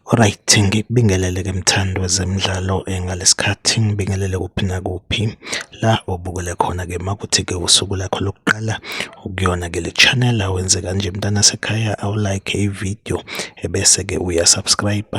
Alright, ngikubingelele-ke mthandi wezemidlalo ngalesikhathi ngibingelele kuphi nakuphi la obukele khona-ke makuthi-ke usuku lakho lokuqala ukuyona-ke le channel awenze kanje mntana sekhaya awulike i-video ebese-ke uyasubscribe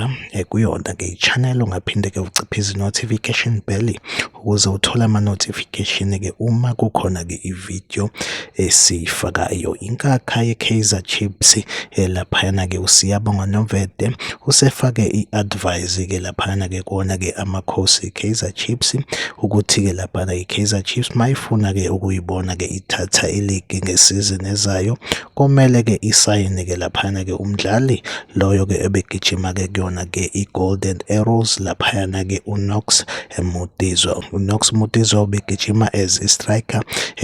kuyona-ke i-channel ungaphinde-ke uciphize i-notification bell ukuze uthole ama-notification-ke uma kukhona-ke i-video esiyifakayo. Inkakha ye-Kaizer Chiefs laphayana-ke uSiyabonga Nomvete usefake i-advice-ke laphayana-ke kuwona-ke amakhosi Kaizer Chiefs ukuthi-ke laphana i-Kaizer Chiefs mayifuna-ke ukuyibona-ke ithatha iligi ngesizini ezayo komele-ke isayine-ke laphayana-ke umdlali loyo-ke ebegijima-ke kuyona-ke i-Golden Arrows laphayana-ke uKnox Mutizwa. UKnox Mutizwa ubegijima as i-striker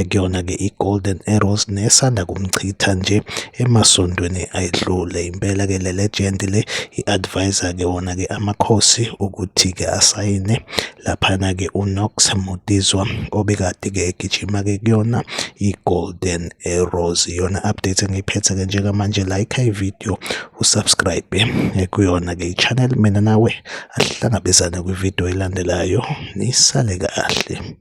kuyona-ke i-Golden Arrows nesanda kumchitha nje emasontweni ayedlule. Impela-ke le legend le i-advisor-ke wona-ke amakhosi ukuthi-ke asayine laphana-ke uKnox Mutizwa obekade-ke egijima-ke kuyona i-Golden Arrows. Iyona update engiyiphethe-ke njengamanje, like i-video, usubscribe kuyona-ke i-channel. Mina nawe ahlangabezane kwividiyo elandelayo, nisale kahle.